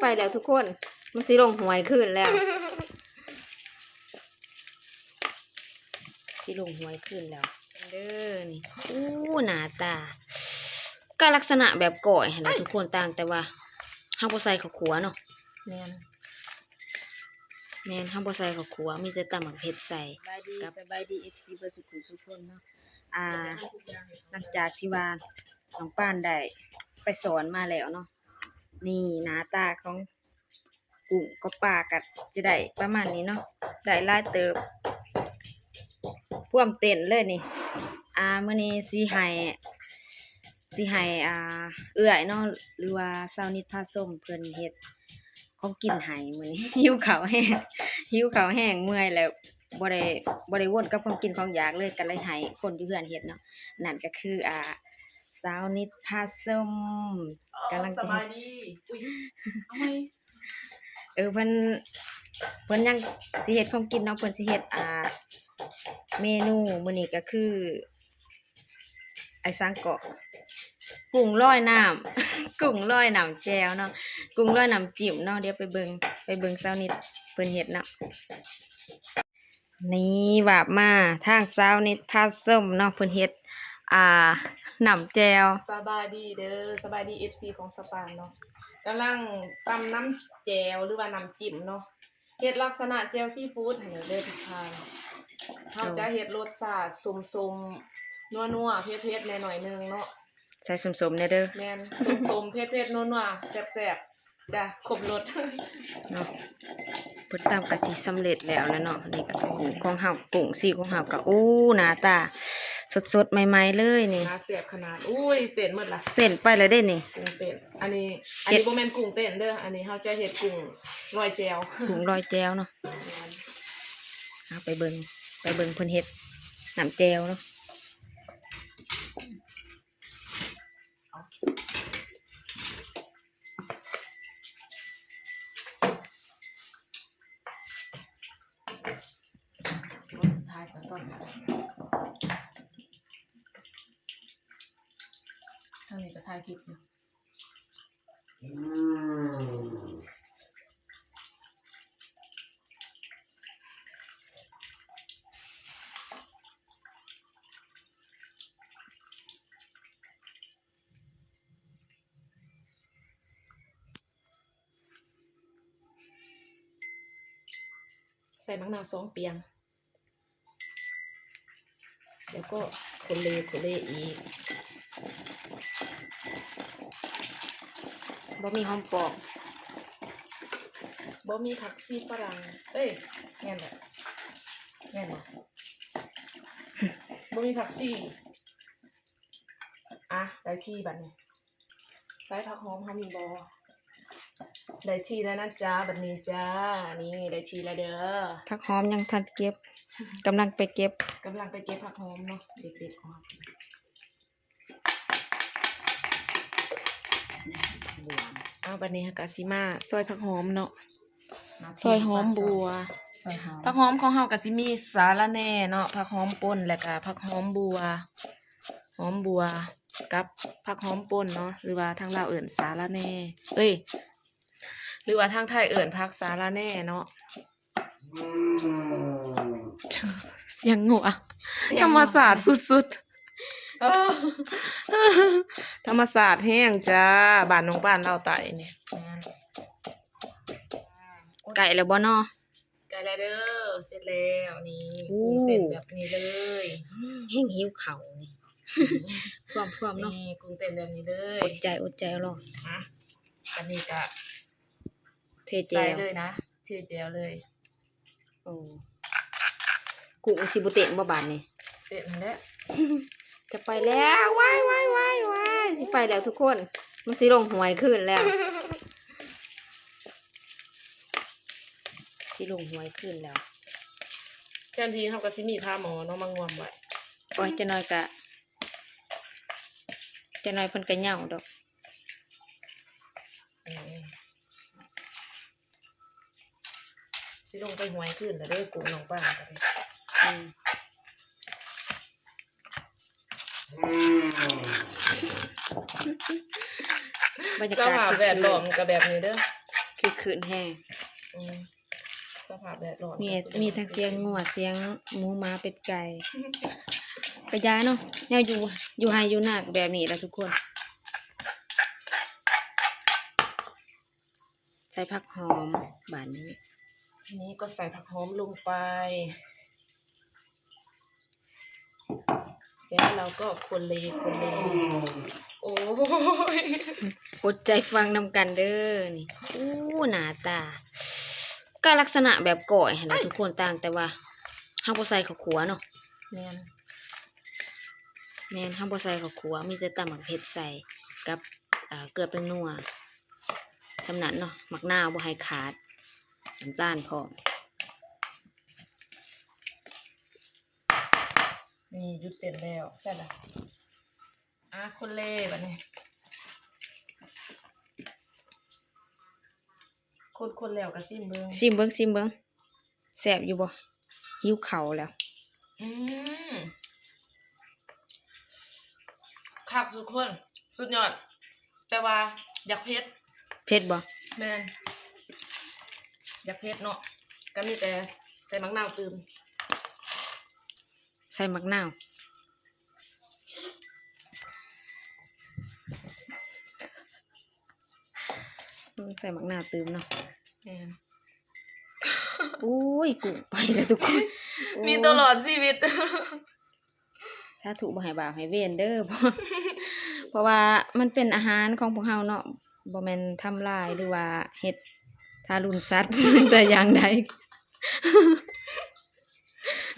ໄປແລ້ວທຸກຄົນ ມັນຊິລົງຫ້ວຍຄືນແລ້ວ ຊິລົງຫ້ວຍຄືນແລ້ວເດີນີ້. ໂອ້ ໜ້າຕາກໍລັກສະນະແບບກ້ອຍຫັ້ນແຫຼະທຸກຄົນ ຕ່າງແຕ່ວ່າເຮົາບໍ່ໃສ່ເຂົ້າຂົ້ວເນາະ. ແມ່ນ ແມ່ນ ເຮົາບໍ່ໃສ່ເຂົ້າຂົ້ວ ມີແຕ່ຕຳໝາກເຜັດໃສ່. ສະບາຍດີ ສະບາຍດີ ເອັຟຊີ ເບິດສູ່ຜູ້ສູ່ຄົນເນາະ. ອ່າ ຫຼັງຈາກທີ່ວ່ານ້ອງປານໄດ້ໄປສອນມາແລ້ວເນາະ ນີ້ໜ້າຕາຂອງກຸ້ງກັບປາກໍຈະໄດ້ປະມານນີ້ເນາະ ໄດ້ຫຼາຍເຕີບ ພວມເຕັນເລີຍນີ້. ອ່າ ມື້ນີ້ຊິໃຫ້ ຊິໃຫ້ ອ່າ ເອື້ອຍເນາະ ຫຼືວ່າສາວນິດພາຊົມ ເພິ່ນເຮັດຂອງກິນໃຫ້ມື້ນີ້ ຫິວເຂົ້າແຮງ ຫິວເຂົ້າແຮງ ເມື່ອຍແລ້ວ ບໍ່ໄດ້ ບໍ່ໄດ້ວົນກັບຂອງກິນຂອງຢາກເລີຍ ກໍເລີຍໃຫ້ຄົນຢູ່ເຮືອນເຮັດເນາະ. ນັ້ນກໍຄື ອ່າ ສາວນິດພາຊົມ ອໍ ກຳລັງຈະເຮັດ ສະບາຍດີ ອຸ້ຍ ເອົາໃໝ່ ເອີ ເພິ່ນ ເພິ່ນຍັງຊິເຮັດຂອງກິນເນາະ ເພິ່ນຊິເຮັດ ອ່າ ເມນູມື້ນີ້ກໍຄື ໄອ້ສັງເກາະ ກຸ້ງລອຍນ້ຳ ກຸ້ງລອຍນ້ຳແຈ່ວເນາະ ກຸ້ງລອຍນ້ຳຈິ້ມເນາະ. ດຽວໄປເບິ່ງ ໄປເບິ່ງສາວນິດເພິ່ນເຮັດເນາະ. ນີ້ ວາບມາທາງສາວນິດພາຊົມເນາະ ເພິ່ນເຮັດ ອ່າ ນ້ຳແຈ່ວ. ສະບາຍດີເດີ ສະບາຍດີ ເອັຟຊີ ຂອງສະປານເນາະ ກຳລັງຕຳນ້ຳແຈ່ວ ຫຼືວ່ານ້ຳຈິ້ມເນາະ ເຮັດລັກສະນະແຈ່ວຊີຟູດຫັ້ນເດີທຸກທ່ານ. ເຮົາຈະເຮັດລົດຊາດສົ້ມໆ ນົວໆ ເຜັດໆ ແດ່ໜ້ອຍໜຶ່ງເນາະ ໃສ່ສົ້ມໆ ແດ່ເດີ. ແມ່ນ ສົ້ມໆ ເຜັດໆ ນົວໆ ແຊບໆ ຈ້າ ຄົບລົດເນາະ. ເພິ່ນຕຳກະຊິສຳເລັດແລ້ວແຫຼະເນາະ. ນີ້ກະກຸ້ງຂອງເຮົາ ກຸ້ງຊີຂອງເຮົາກະ ໂອ້ ໜ້າຕາສົດໆ ໃໝ່ໆ ເລີຍນີ້ ໜ້າແຊບຂະໜາດ. ອຸ້ຍ ເຕັ້ນໝົດລະ ເຕັ້ນໄປແລ້ວເດ້ນີ້ ກຸ້ງເຕັ້ນ. ອັນນີ້ ອັນນີ້ບໍ່ແມ່ນກຸ້ງເຕັ້ນເດີ ອັນນີ້ເຮົາຈະເຮັດກຸ້ງລອຍແຈ່ວ ກຸ້ງລອຍແຈ່ວເນາະ. ແມ່ນ ເອົາໄປເບິ່ງ ໄປເບິ່ງເພິ່ນເຮັດນ້ຳແຈ່ວເນາະ. ທາງນີ້ກໍຖ່າຍຄລິບຢູ່. ໃສ່ໝາກນາວສອງປຽງ ແລ້ວກໍຄົນເລ ຄົນເລອີກ. ບໍ່ມີຫອມປ້ອມ ບໍ່ມີຜັກຊີຝຣັ່ງ ເອີຍ ແມ່ນແຫຼະ ແມ່ນບໍ່? ບໍ່ມີຜັກຊີ. ອ່ະ ໄດ້ທີ່ບັດນີ້ ໃສ່ຜັກຫອມເຮົາມີບໍ່? ໄດ້ທີ່ແລ້ວນະຈ້າ ບັດນີ້ຈ້າ ນີ້ໄດ້ທີ່ແລ້ວເດີ. ຜັກຫອມຍັງທັນເກັບ ກຳລັງໄປເກັບ ກຳລັງໄປເກັບຜັກຫອມເນາະ ເດັດໆ ຂອງເຮົາ. ເອົາ ບັດນີ້ເຮົາກະຊິມາຊອຍຜັກຫອມເນາະ ມາ ຊອຍຫອມບົວ ຊອຍຫອມ. ຜັກຫອມຂອງເຮົາກະຊິມີສາລະແໜ່ເນາະ ຜັກຫອມປົ່ນ ແລ້ວກະຜັກຫອມບົວ ຫອມບົວກັບຜັກຫອມປົ່ນເນາະ ຫຼືວ່າທາງລາວເອີ້ນສາລະແໜ່ ເອີຍ ຫຼືວ່າທາງໄທເອີ້ນຜັກສາລະແໜ່ເນາະ. ສຽງງົວ ສຽງງົວ ທຳມະຊາດສຸດໆ ເອີ ທຳມະຊາດແຮງຈ້າ ບ້ານນ້ອງປານລາວໃຕ້ນີ້. ແມ່ນ ໃກ້ແລ້ວບໍ່ນໍ? ໃກ້ແລ້ວເດີ ເສັດແລ້ວນີ້ ໂອ້ ກຸ້ງເຕັ້ນແບບນີ້ເລີຍ. ແຮງຫິວເຂົ້ານີ້ ຖ້ວມໆ ເນາະ ນີ້ກຸ້ງເຕັ້ນແບບນີ້ເລີຍ ອົດໃຈ ອົດໃຈເອົາລອງ. ມາ ອັນນີ້ກະເທແຈ່ວ ໃສ່ເລີຍນະ ເທແຈ່ວເລີຍ. ໂອ້ ກຸ້ງຊິບໍ່ເຕັ້ນບໍ່ບາດນີ້? ເຕັ້ນຫັ້ນແຫຼະ ຈະໄປແລ້ວ ວ້າຍໆໆໆ ຊິໄປແລ້ວທຸກຄົນ ມັນຊິລົງຫ້ວຍຄືນແລ້ວ ຊິລົງຫ້ວຍຄືນແລ້ວ. ແທນທີ່ເຮົາກໍຊິມີຝາໝໍ້ເນາະ ມາງວມໄວ້. ໂອ້ຍ ຈັກໜ້ອຍກະ ຈັກໜ້ອຍເພິ່ນກະເຫຍົາດອກ. ເອີ ຊິລົງໄປຫ້ວຍຄືນແລ້ວເດີ ກຸ້ງນ້ອງປານກໍໄດ້ ອືມ. ບັນຍາກາດ ສະພາບແວດລ້ອມກໍແບບນີ້ເດີ ຄ ຄຶກຄື້ນແຮງ. ອືມ ສະພາບແວດລ້ອມ ມີ ມີທັງສຽງງົວ ສຽງໝູ ໝາ ເປັດ ໄກ່ ກະຢ່າເນາະ ແນວຢູ່ ຢູ່ໄຮ່ຢູ່ນາກະແບບນີ້ລະທຸກຄົນ. ໃສ່ຜັກຫອມບາດນີ້ ທີນີ້ກໍໃສ່ຜັກຫອມລົງໄປ ແລ້ວເຮົາກໍຄົນເລ ຄົນເລ ໂອ້ຍ ອົດໃຈຟັງນຳກັນເດີນີ້. ອູ້ ໜ້າຕາກໍລັກສະນະແບບກ້ອຍຫັ້ນແຫຼະທຸກຄົນ ຕ່າງແຕ່ວ່າເຮົາບໍ່ໃສ່ເຂົ້າຂົ້ວເນາະ. ແມ່ນ ແມ່ນ ເຮົາບໍ່ໃສ່ເຂົ້າຂົ້ວ ມີແຕ່ຕຳໝາກເຜັດໃສ່ກັບ ເອີ ເກືອແປ້ງນົວ ສ່ຳນັ້ນເນາະ. ໝາກນາວບໍ່ໃຫ້ຂາດ ນ້ຳຕານພ້ອມ. ນີ້ ຢຸດເຕັ້ນແລ້ວ ໃສ່ລະ ອາ ຄົນເລບາດນີ້ ຄົນໆ ແລ້ວກໍຊີມເບິ່ງ ຊີມເບິ່ງ ຊີມເບິ່ງ ແຊບຢູ່ບໍ່? ຫິວເຂົ້າແລ້ວ. ອືມ ຄັກທຸກຄົນ ສຸດຍອດ ແຕ່ວ່າຢາກເຜັດ. ເຜັດບໍ່? ແມ່ນ ຢາກເຜັດເນາະ ກໍມີແຕ່ໃສ່ໝາກນາວຕື່ມ ໃສ່ໝາກນາວ ອືມ ໃສ່ໝາກນາວຕື່ມເນາະ. ແມ່ນ ໂອ້ຍ ກຸ້ງໄປແລ້ວທຸກຄົນ ໂອ້ຍ ມີຕະຫຼອດຊີວິດ. ສາທຸ ບໍ່ໃຫ້ບາບໃຫ້ເວນເດີ ເພາະ ເພາະວ່າມັນເປັນອາຫານຂອງພວກເຮົາເນາະ ບໍ່ແມ່ນທຳລາຍ ຫຼືວ່າເຮັດທາລຸນສັດແຕ່ຢ່າງໃດ.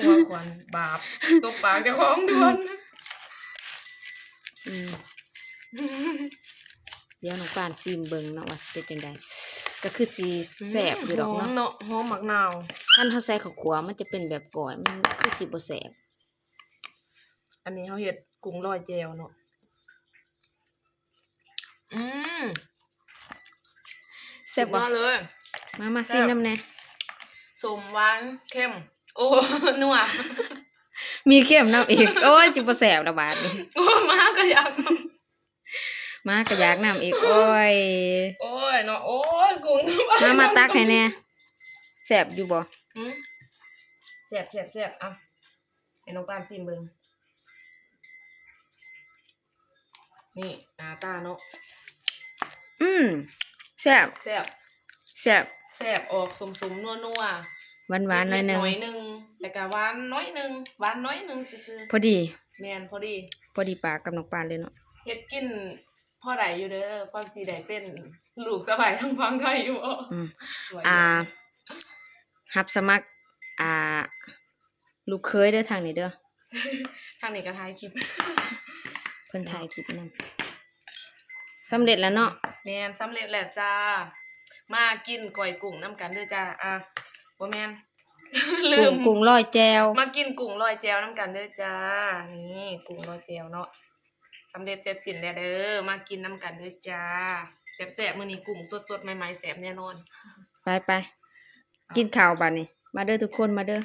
ຫົວຄວັນບາບ ຕົບປາກເຈົ້າຂອງດ່ວນ. ອືມ ດຽວນ້ອງປານຊີມເບິ່ງເນາະວ່າຊິເປັນຈັ່ງໃດ ກໍຄືຊິແຊບຢູ່ດອກເນາະ. ອືມ ຫອມເນາະ ຫອມໝາກນາວ. ຄັນເຮົາໃສ່ເຂົ້າຂົ້ວມັນຈະເປັນແບບກ້ອຍ ມັນຄືຊິບໍ່ແຊບ. ອັນນີ້ເຮົາເຮັດກຸ້ງລອຍແຈ່ວເນາະ. ອືມ ແຊບບໍ່? ສຸດຍອດເລີຍ. ມາ ມາ ແຊບ ຊີມນຳແດ່. ສົ້ມ ຫວານ ເຄັມ ໂອ້ ນົວ ມີເຄັມນຳອີກ ໂອ້ຍ ຊິບໍ່ແຊບລະບາດນີ້. ໂອ້ ໝາກະຢາກ ໝາກະຢາກນຳອີກ ໂອ້ຍ ໂອ້ຍເນາະ ໂອ້ຍ ກຸ້ງ ມາ ມາຕັກໃຫ້ແດ່. ແຊບຢູ່ບໍ່? ຫື ແຊບ ແຊບ ແຊບ ເອົາ ໃຫ້ນ້ອງປານຊີມເບິ່ງ. ນີ້ໜ້າຕາເນາະ. ອືມ ແຊບ ແຊບ ແຊບ ແຊບ ອອກສົ້ມໆ ນົວໆ ຫວານໆ ໜ້ອຍໜຶ່ງ ເຜັດໆ ໜ້ອຍໜຶ່ງ ແລ້ວກະຫວານໜ້ອຍໜຶ່ງ ຫວານໜ້ອຍໜຶ່ງຊື່ໆ ພໍດີ. ແມ່ນ ພໍດີ ພໍດີປາກກັບນ້ອງປານເລີຍເນາະ. ເຮັດກິນພໍໄດ້ຢູ່ເດີ ພໍຊິໄດ້ເປັນລູກສະໃພ້ທາງຝັ່ງໄທຢູ່ບໍ່? ອືມ ວ່າ ອ່າ ຢູ່ ຮັບສະໝັກ ອ່າ ລູກເຂີຍເດີ ທາງນີ້ເດີ ທາງນີ້ກໍຖ່າຍຄລິບ ເພິ່ນຖ່າຍຄລິບນຳ. ສຳເລັດແລ້ວເນາະ. ແມ່ນ ສຳເລັດແລ້ວຈ້າ. ມາກິນກ້ອຍກຸ້ງນຳກັນເດີຈ້າ. ອ່າ ບໍ່ແມ່ນ ລືມ ກຸ້ງ ກຸ້ງລອຍແຈ່ວ. ມາກິນກຸ້ງລອຍແຈ່ວນຳກັນເດີຈ້າ. ນີ້ກຸ້ງລອຍແຈ່ວເນາະ ສຳເລັດເສັດສິ້ນແລ້ວເດີ. ມາກິນນຳກັນເດີຈ້າ. ແຊບໆ ມື້ນີ້ກຸ້ງສົດໆ ໃໝ່ໆ ແຊບແນ່ນອນ. ໄປໆ ກິນເຂົ້າບາດນີ້. ມາເດີທຸກຄົນ ມາເດີ.